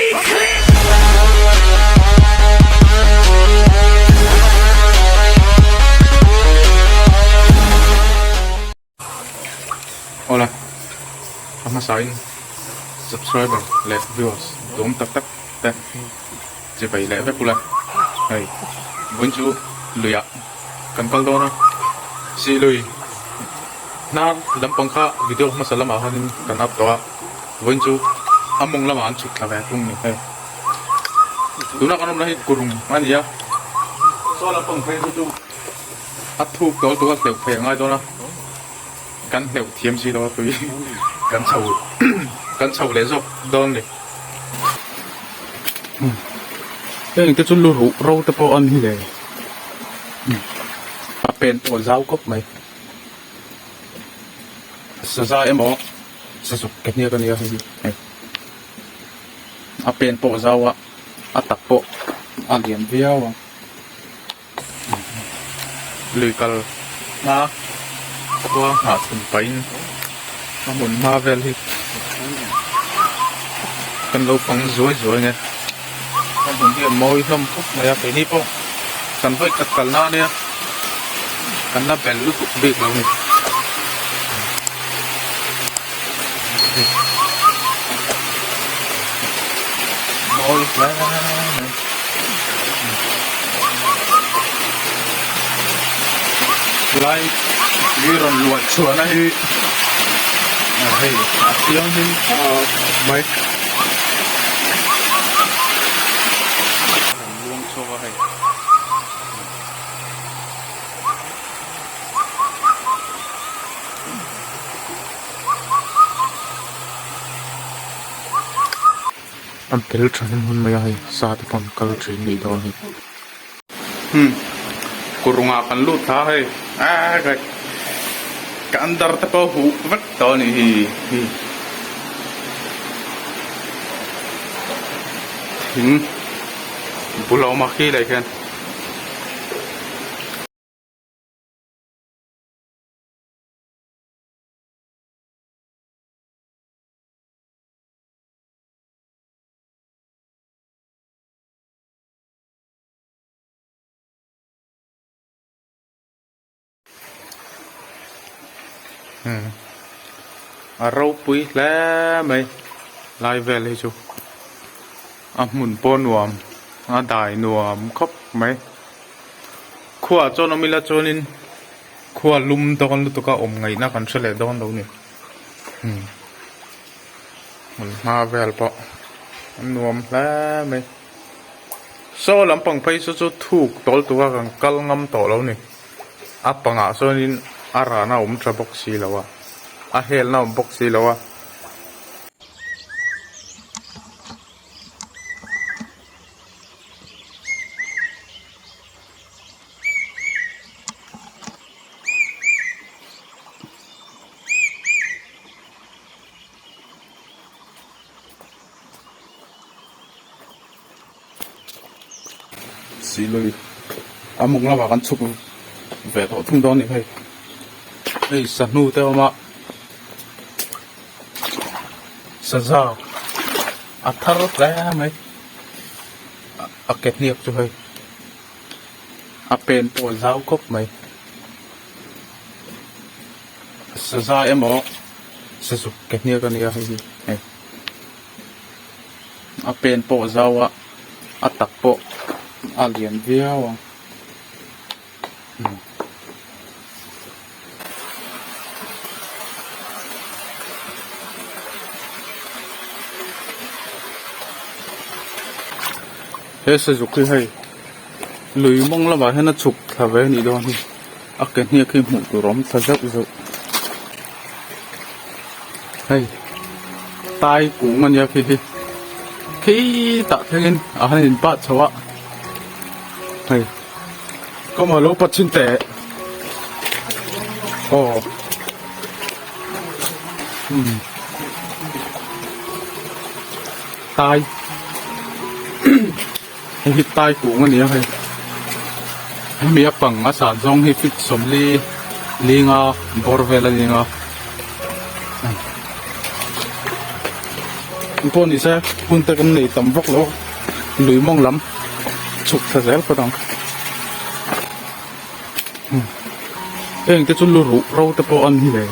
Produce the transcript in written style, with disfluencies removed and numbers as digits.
Awle a hmasain subscriber leh viewers duhawm tak tak te chivei leh vek ula hei vawiin chu luiah kan kal dawn a si lui hnar lampang kha video hmasa lamah khanin kan up tawh a vawiin chu a mawng lamah an chhuk thla ve thung a ni hei tuna kan awmna hi kurung a ni a saw lampang phei chu chu a thuk tawl tur a hleuh phei a ngai dawn a kan hleuh thiam si lo a tui kan chho kan chho leh zawk dawn a ni heng te chu lu ruh ro te pawh a ni le a pen pawh a zau khawp mai saza emaw sazuk ke hniak a nia hei hi hei a pen pawh a zau a a tak pawh a lian viau ang. Lui kal hma khua nghah chhun pahin a hmun hma vel hi kan lo fang zuai zuai nge a hmun hi a mawi hlawm khawp mai a keini pawh kan vawi khat kal na ania kan la bel lutuk bik lo a ni. Mawi hle mai. Lai tui rawn luan chhuahna hi hei a thianghlim khawp mai. Rawn luang chhuak a hei. A bel tha hnem hun mai a hei sa te pawh an kal thin nih dawn hi. Hmm kurungah kan lut thla a hei aaa kai ka under te pawh huh vek tawh a nih hi hi thing bul a awm a khi leh khian. A ropui hle mai lai vel hi chu a hmun pawh nuam a dai nuam khawp mai khuaah chuan awm ila chuanin khua lum dawn lutuk a awm ngaihna kan hre leh dawn lo a ni. Hmun hma vel pawh a nuam hle mai saw lampang phei saw chu thuk tawl tura kan kal ngam tawh lo ni a pangah sawnin a rana a awm tha bawk si lo a a helna a awm bawk si lo a. Silui a mawng lamah kan chhuk ve tawh thung dawn a ni hei hei sahnu te a awm a saza a thar hle mai a ke hniak chu hei a pen pawh a zau khawp mai. Saza emaw sazuk ke hniak a nia hei hi hei a pen pawh a zau a a tak pawh a lian viau ang he sazuk hi hei lui mawng lamah hian a chhuk thla ve a nih dawn hi. A ke hniak hi hmuh tur a awm thla zeuh zeuh hei tai kung a nia khi hi khitah thlengin a han in pah chho a hei kawmah alo pa chhin teh aw umm tai Hei hi tai kung a ni a hei hemi a pang a san zawng hi feet sawmli linga bawr vel a ni ang a Engpawh ni se hun te kan nei tam vak lo a lui mawng lam chhuk thla zel phawt ang. Heng te chu lu ruh ro te pawh an ni ve.